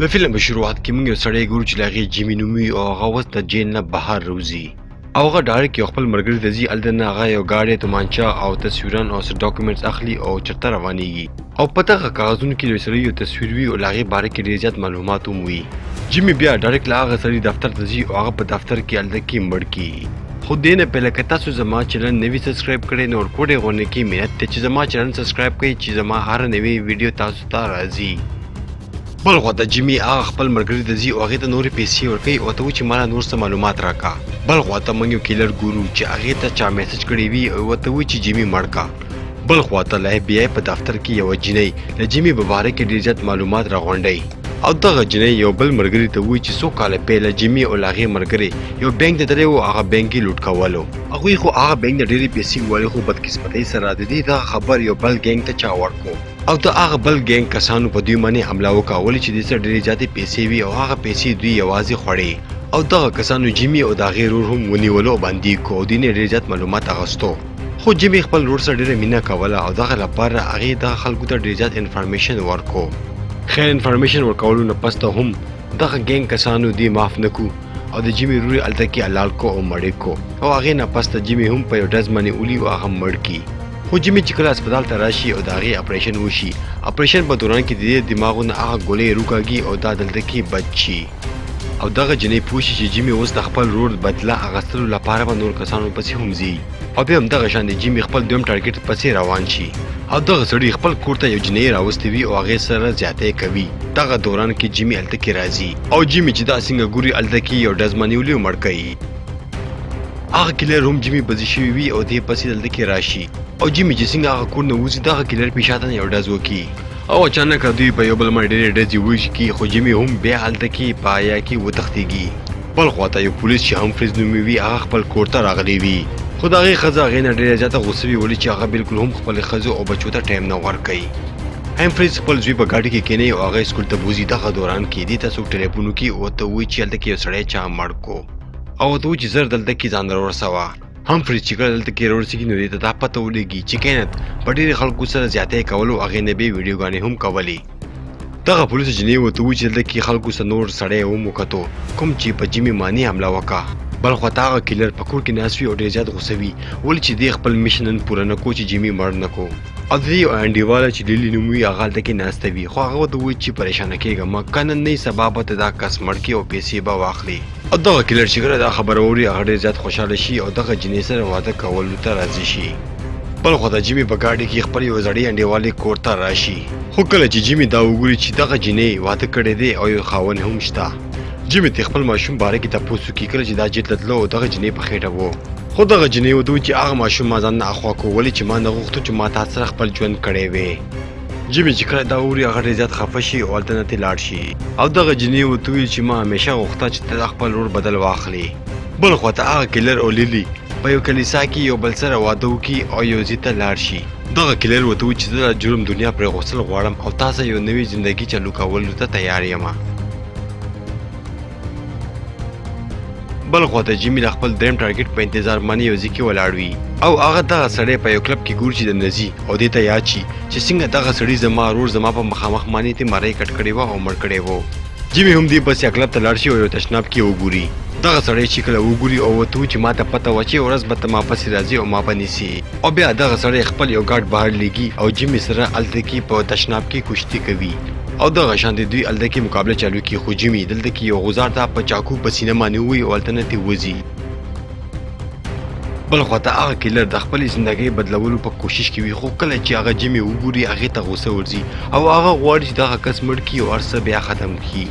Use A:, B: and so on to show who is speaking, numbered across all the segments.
A: د فلم په شروعات کې موږ یو سړی ګورو چې له هغې جیمي نوم وي او هغه اوس د جیل نه بهر راوځي او هغه ډایرک یو خپل ملګري ته ځي. هلته نه هغه یو ګاډی، تومانچه او تصویران او څه ډاکومنټس اخلي او چېرته روانیږي او په دغه کاغذونو کې د یو سړي یو تصویر وي او له هغې باره کې ډېر زیات معلومات هم وي. جیمي بیا ډایرک له هغه سړي دفتر ته ځي او هغه په دفتر کې هلته کې مړ کړي. خو دې نه پهله که تاسو زما چینل نه وي سبسکرایب کړی نو ورکوټې غونډې کې منت دی چې زما چینل سبسکرایب کړئ چې زما هره نوې ویډیو تاسو ته راځي. بل خوا ته جیمي هغه خپل ملګري ته ځي او هغې ته نورې پیسې ورکوي او ورته وایي چې ماله نور څه معلومات راکړه. بل خوا ته موږ یو کیلر ګورو چې هغې ته چا میسج کړی وي او ورته وایي چې جیمي مړ کا. بل خوا ته له اف بي آی په دفتر کې یوه جینۍ له جیمي په باره کې ډېر زیات معلومات راغونډوي او دغه جینۍ یو بل ملګري ته وایي چې څو کاله پهله جیمي او له هغې ملګرې یو بانک ته تللی وو، هغه بانک یې لوټ کولو. هغوی خو هغه بانک نه ډېرې پیسې ووهلې خو بدقسمتۍ سره د دې دغه خبر یو بل ګینګ ته چا ورکو او د هغه بل ګینګ کسانو په دوی باندې حمله وکړه ولې چې دې سره ډېرې زیاتې پیسې وي او هغه پیسې دوی یوازې خوړې او دغه کسانو جیمي او د هغې ورور هم ونیولو او بندي یې کړو او دوی نه یې ډېر زیات معلومات اخیستو. خو جیمي خپل ورور سره ډېره مینه کوله او دغه لپاره هغې دغه خلکو ته ډېر زیات انفارمیشن ورکو. خیر انفارمیشن ورکولو نه پس ته هم دغه ګینګ کسانو دوی معاف نه کو او د جیمي ورور یې هلته کې حلال کو او مړ یې کو او هغې نه پس ته جیمي هم په یو ډز باندې ولي او هغه مړ کړي. خو جیمي چې کله هسپتال ته راشي او د هغې اپریشن وشي، اپریشن په دوران کې د دې دماغو نه هغه ګولۍ روکاږي او دا دلته کې بچ شي او دغه جنۍ پوه شي چې جیمي اوس د خپل ورور بدله اخیستلو لپاره به نور کسانو پسې هم ځي او بیا هم دغه شان د جیمي خپل دویم ټارګټ پسې روان شي او دغه سړي خپل کور ته یو جنۍ راوستې وي او هغې سره زیاتی کوي. دغه دوران کې جیمي هلته کې راځي او جیمي چې دا څنګه ګوري هلته کې یو ډز باندې ولي او مړ کوي. هغه کیلر هم جیمي بزي شوی وي او دې پسې دلته کې راشي او جیمي چې څنګه هغه کور نه وځي دغه کیلر پې شاته نه یو ډز وکړي او اچانک دوی په یو بل باندې ډېرې ډزې وکړي خو جیمي هم بیا هلته کې په حیا کې وتښتېږي. بل خوا ته یو پولیس چې همفریز نومي وي هغه خپل کور ته راغلی وي خو د هغې ښځه هغې نه ډېره زیاته غوسه وي ولې چې هغه بالکل هم خپلې ښځو او بچو ته ټایم نه ورکوي. همفریز خپل زوی په ګاډي کې کېنوي او هغه سکول ته بوځي. دغه دوران کې دې ته څوک ټلیفون وکړي او ورته ووایي چې هلته کې یو سړی چا مړ کو او ورته ووایي چې زر دلته کې ځان راورسوه. همفریز چې کله دلته کې راورسېږي نو دې ته دا پته ولګي چې کینت په ډېرې خلکو سره زیاتی کولو هغې نه به یې ویډیوګانې هم کولې. دغه پولیس جنۍ ورته وویل چې دلته کې خلکو څه نور سړی هم وکتو کوم چې په جیمي معنی حمله وکړه. بل خوا ته هغه کیلر په کور کې ناست وي او ډېر زیات غوسه وي ولې چې دې خپل مشن نن پوره نه کو چې جیمي مړ نه کو. او د دې یو انډیواله چې لیلي نوم وي هغه هلته کې ناسته وي خو هغه ورته وویل چې پریشانه کېږه مه که نن نه سبا به ته دا کس مړ کړې او پیسې به واخلې. او دغه کیلر چې کله دا خبره واوري هغه ډېر زیات خوشحاله شي او دغه جینۍ سره واده کولو ته راضي شي. بل خوا ته جیمي په ګاډي کې خپل یو زړې انډیوالې کور ته راشي خو کله چې جیمي دا وګوري چې دغه جینۍ واده کړی دی او یو خاوند هم شته، جیمي ترې خپل ماشوم باره کې تپوس وکړي کله چې دا جیل ته تلو او دغه جینۍ په خېټه وو خو دغه جینۍ ورته وویل چې هغه ماشوم ما ځان نه اخوا کو ولې چې ما نه غوښتل چې ما تا سره خپل ژوند کړی وی. جیمي چې کله دا اوري هغه ډېر زیات خفه شي او هلته نه ترې لاړ شي او دغه جینۍ ورته وویل چې ما همیشه غوښته چې ته د خپل ورور بدل واخلې. بل خوا ته هغه کیلر او لیلي په یو کلیسا کې یو بل سره واده وکړي او یو ځای ته لاړ شي. دغه کیلر ورته وویل چې زه دا جرم دنیا پرېښوستل غواړم او تا سره یو نوې زندګي چالو کولو ته تیار یم. بل خوا ته جیمي د خپل دریم ټارګټ په انتظار باندې یو ځای کې ولاړ وي او هغه دغه سړی په یو کلب کې ګوري چې د نزي او دې ته یاد شي چې څنګه دغه سړي زما ورور زما په مخامخ باندې ته مرۍ کټ کړې وه او مړ کړی وو. جیمي هم دې پسې کلب ته لاړ شي او یو تشناب کې وګوري. دغه سړی چې کله وګوري او ورته ووایي چې ماته پته وه چې یوه ورځ به ته ما پسې راځې او ما به نیسې او بیا دغه سړی خپل یو ګارډ بهر لیږي او جیمي سره هلته کې په تشناب کې کشتي کوي او دغه شان د دوی هلته کې مقابله چالو کړي خو جیمي دلته کې یو غوزار ته په چاکو په سینه باندې ووهي او هلته نه ترې وځي. بل خوا ته هغه کیلر د خپلې زندګۍ بدلولو په کوشش کې وي خو کله چې هغه جیمي وګوري هغې ته غوسه ورځي او هغه غواړي چې دغه کس مړ کړي او هر څه بیا ختم کړي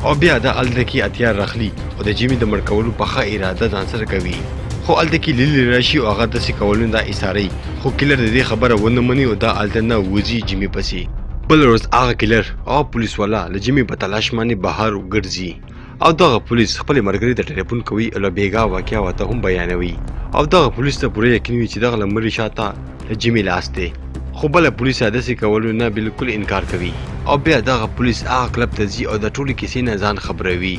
A: او بیا دا هلته کې هتیار راخلي او د جیمي د مړ کولو پخه اراده ځان سره کوي خو هلته کې لیلي راشي او هغه داسې کولو نه دا ایساروي خو کیلر د دې خبره ونه مني او دا هلته نه وځي جیمي پسې. بله ورځ هغه کیلر او پولیس والا له جیمي په تلاش باندې بهر ګرځي او دغه پولیس خپلې ملګرې ته ټلیفون کوي او له بیګا واقعه ورته هم بیانوي او دغه پولیس ته پوره یقین وي چې دغه له مري شاته له جیمي لاس دی خو بله پولیس داسې کولو نه بالکل انکار کوي او بیا دغه پولیس هغه کلب ته ځي او د ټولې کیسې نه ځان خبروي.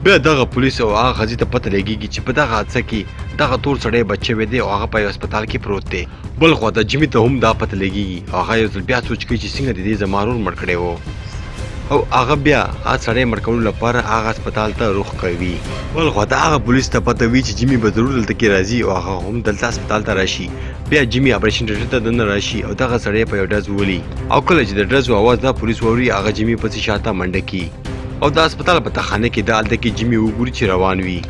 A: بیا دغه پولیس او هغه ښځې ته پته لګیږي چې په دغه حادثه کې دغه تور سړی بچ شوی دی او هغه په یو هسپتال کې پروت دی. بل خوا ته جیمي ته هم دا پته لګیږي او هغه یو ځل بیا سوچ کوي چې څنګه د دې زما ورور مړ کړی و. او هغه بیا هغه سړی مړ کولو لپاره هغه هسپتال ته رخ کوي. بل خوا ته هغه پولیس ته پته وي چې جیمي به ضرور دلته کې راځي او هغه هم دلته هسپتال ته راشي. بیا جیمي اپریشن ټیټر ته دننه راشي او دغه سړی په یو ډز ولي او کله چې د ډزو اواز دا پولیس واوري هغه جیمي پسې شاته منډه کړي او د هسپتال په تخانه کې دا هلته کې جیمي وګوري چې روان وي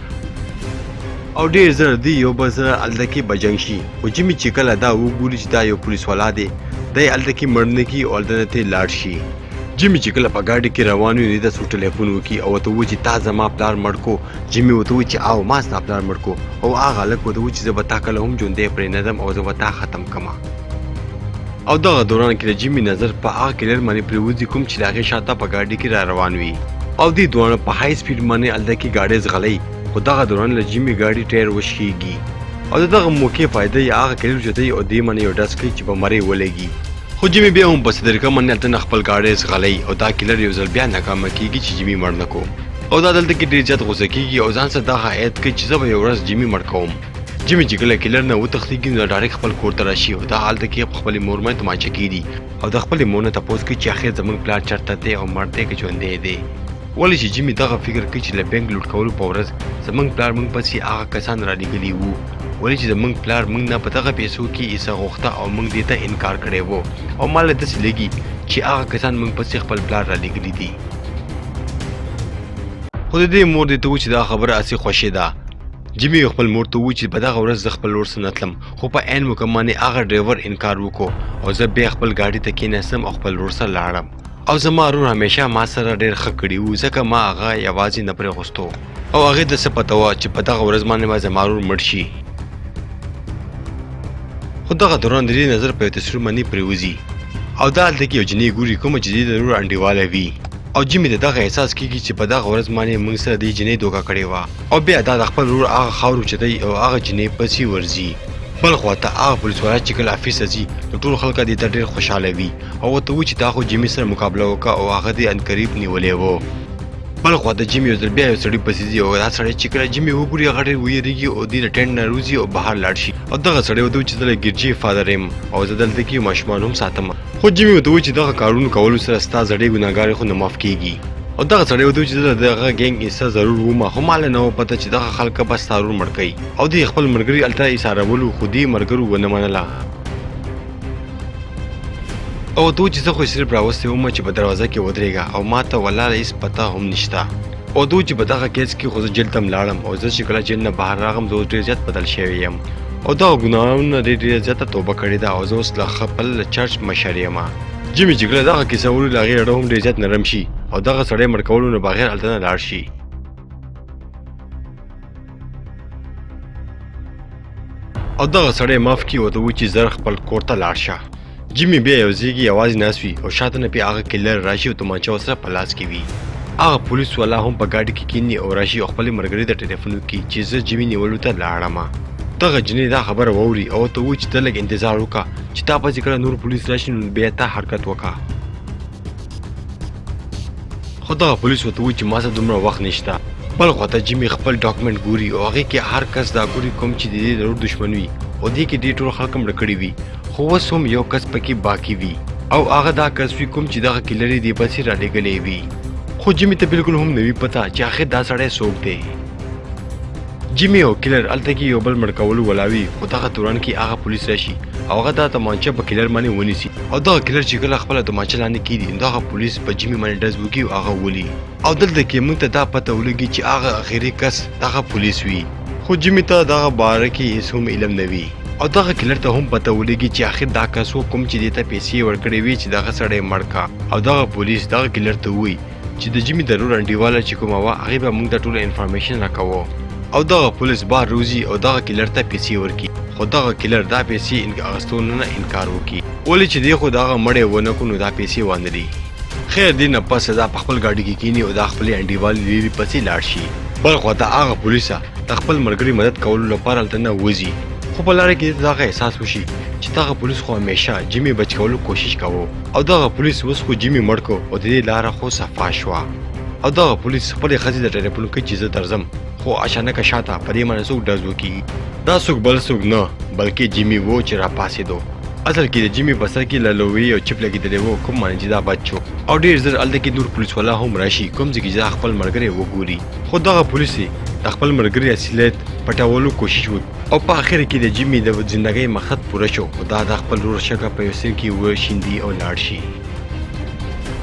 A: او ډیر زر دی یو بل سره هلته کې بجنګ شي. خو جیمي چې کله دا وګوري چې دا یو پولیس والا دی، دی هلته کې مړ نه کړي او هلته نه ترې لاړ شي. جیمي چې کله په ګاډي کې روان وي نو ده څو ټلیفون وکړي او ورته ووایي چې تا زما پلار مړ کو. جیمي ورته ووایي چې آو ما ستا پلار مړ کو او هغه هلک ورته ووایي چې زه به تا کله هم ژوندی پرې نه ځم او زه به تا ختم کړم. او دغه دوران کې د جیمي نظر په هغه کلر باندې پرېوځي کوم چې د هغې شاته په ګاډي کې را روان وي او دوی دواړه په های سپیډ باندې هلته کې ګاډی ځغلوي. خو دغه دوران له جیمي ګاډي ټایر وشکېږي او د دغه موقع فایده یې هغه کلر اوچتوي او دې باندې یو ډز کوي چې په مرۍ ولګي. خو جیمي بیا هم په څه طریقه باندې هلته نه خپل ګاډی ځغلوي او دا کلر یو ځل بیا ناکامه کېږي چې جیمي مړ نه کو او دا دلته کې ډېر زیات غوسه کېږي او ځان سره دا عادت کوي چې زه به یو ورځ جیمي مړ کوم. جیمي چې کله کلر نه وتښتېږي نو دا ډایرکټ خپل کور ته راشي او دا هلته کې په خپلې مور باندې تماچه کېږي او د خپلې مور نه تپوس کوي چې اخر زموږ پلار چېرته دی او مړ دی که ژوندی دی. ولې چې جیمي دغه فکر کوي چې له بانک لوټ کولو په ورځ زموږ پلار موږ پسې هغه کسان رالیږلي وو، ولې چې زموږ پلار موږ نه په دغه پیسو کې حصه غوښته او موږ دې ته انکار کړی وو او ما له داسې لګي چې هغه کسان موږ پسې خپل پلار رالیږلي دي. خو د دې مور دې ته و چې دا خبره هسې خوښې ده. جیمي خپل مور ته وویل چې په دغه ورځ زه خپل ورور سره نه تلم، خو په عین موقع باندې هغه ډرایور انکار وکړو او زه بیا خپل ګاډي ته کېناستم او خپل ورور سره لاړم. او زما ورور همیشه ما سره ډېر ښه کړي وو ځکه ما هغه یوازې نه پرېښوستو او هغې ته څه پته وه چې په دغه ورځ باندې به زما ورور مړ شي. خو دغه دوران د دې نظر په یو تصویر باندې پرېوځي او دا هلته کې یو جینۍ ګوري کومه چې د دې د ورور انډیواله وي او جیمي ته دغه احساس کېږي چې په دغه ورځ باندې موږ سره دې جینۍ دوکه کړې وه او بیا دا د خپل ورور هغه خاور اوچتوي او هغه جینۍ پسې ورځي. بل خوا ته هغه پولیس والا چې کله افیس ته ځي نو ټول خلک دې ته ډېر خوشحاله وي او ورته ووایي چې تا خو جیمي سره مقابله وکړه او هغه دې عنقریب نیولی و. بل خوا ته جیمي یو ځل بیا یو سړي پسې ځي او دا سړی چې کله جیمي وګوري هغه ډېر ویریږي او دی له ټینټ نه روځي او بهر لاړ شي او دغه سړی ورته ووایي چې زه له ګرجې فادر یم او زه دلته کې ماشومان هم ساتم. خو جیمي ورته ووایي چې دغه کارونو کولو سره ستا زړې ګناهګارې خو نه معاف کیږي. او دغه سړی ورته ووایي چې زه د دغه ګینګ حصه ضرور وم خو ما له نه وه پته چې دغه خلک به ستا ورور مړ کوي او دی خپل ملګري هلته ایسارولو خو دې ملګرو ونه منله. او ته چې زه خو صرف راوستی وم چې په دروازه کې ودرېږه او ما ته ولاړه هیڅ پته هم نشته. او دوی چې په دغه کیس کې خو زه جیل ته هم لاړم او زه چې کله جیل نه بهر راغم زه اوس ډېر زیات بدل شوی یم او دغه ګناهونو نه ډېر ډېره زیاته توبه کړې ده او زه اوس له خپل چرچ مشر یم. جیمي چې کله دغه کیسه اوري له هغې زړه هم ډېر زیات نرم شي او دغه سړی مړ کولو نه بغیر هلته نه لاړ شي. او دغه سړی معاف کړي ورته ووایي چې زر خپل کور ته لاړ شه. جیمي بیا یو ځای کې یوازې ناست وي او شاته نه پرې هغه کیلر راشي او تومانچه ورسره په لاس کې وي. هغه پولیس والا هم په ګاډي کې کیني او راشي او خپلې ملګرې ته ټلیفون وکړي چې زه جیمي نیولو ته لاړم. دغه جینۍ دا خبره واوري او ورته ووایي چې ته لږ انتظار وکړه چې تا پسې کله نور پولیس راشي نو بیا ته حرکت وکړه. خو دغه پولیس ورته ووایي چې ما سره دومره وخت نشته. بل خوا ته جیمي خپل ډاکومنټ ګوري او هغې کې هر کس دا ګوري کوم چې د دې ضرور دښمن وي او دې کې دې ټول خلک مړه کړي وي خو اوس هم یو کس پکې باقي وي او هغه دا کس وي کوم چې دغه کیلر یې دې پسې رالیږلی وي. خو جیمي ته بالکل هم نه وي پته چې اخر دا سړی څوک دی. جیمي او کیلر هلته کې یو بل مړ کولو ولاوي خو دغه دوران کې هغه پولیس راشي او هغه دا تمانچه په کیلر باندې ونیسي او دغه کیلر چې کله خپله تمانچه لاندې کیږي نو دغه پولیس په جیمي باندې ډز وکړي او هغه ولي او دلته کې موږ ته دا پته ولګي چې هغه اخري کس دغه پولیس وي خو جیمي ته دغه باره کې هیڅ هم علم نه وي او دغه کیلر ته هم پته ولګي چې اخر دا کس و کوم چې دې ته پیسې ورکړې وي چې دغه سړی مړ کا او دغه پولیس دغه کیلر ته ووایي چې د جیمي د رور انډیواله چې کومه وه هغې به موږ ته ټوله انفارمیشن راکوه او دغه پولیس بار روزي او دغه کیلر ته پیسې ورکړي خو دغه کیلر دا پیسې اخیستو نه انکار وکړي ولې چې دی خو دغه مړی ونه کړو نو دا پیسې وانه خیر دې نه پس دا په خپل ګاډي کې کینی او دا خپلې انډیوالې لیرې پسې لاړ شي. بل خوا ته هغه پولیسه د خپل ملګري مدد کولو لپاره هلته نه وځي خو په لاره کې دغه احساس وشي چې دغه پولیس خو همیشه جیمي بچ کولو کوشش کاوه او دغه پولیس اوس خو جیمي مړ کړ او د دې لاره خو صفا شوه او دغه پولیس خپلې ښځې ته ټلیفون کوي چې زه درځم خو اچانکه شاته په دې باندې څوک ډز وکړي. دا څوک بل څوک نه بلکې جیمي وو چې راپاڅېدو. اصل کې د جیمي په سر کې له لوی یو چپ لګېدلی وو، کوم باندې چې دا بچ شو. او ډېر زر هلته کې نور پولیس والا هم راشي، کوم ځای کې چې دا خپل ملګری وګوري، خو دغه پولیس یې د خپل ملګري اصلیت پټولو کوشش وکړي. او په اخر کې د جیمي د زندګۍ مقصد پوره شو، خو دا د خپل ورور شکه په یو سیند کې وشیندي او لاړ شي.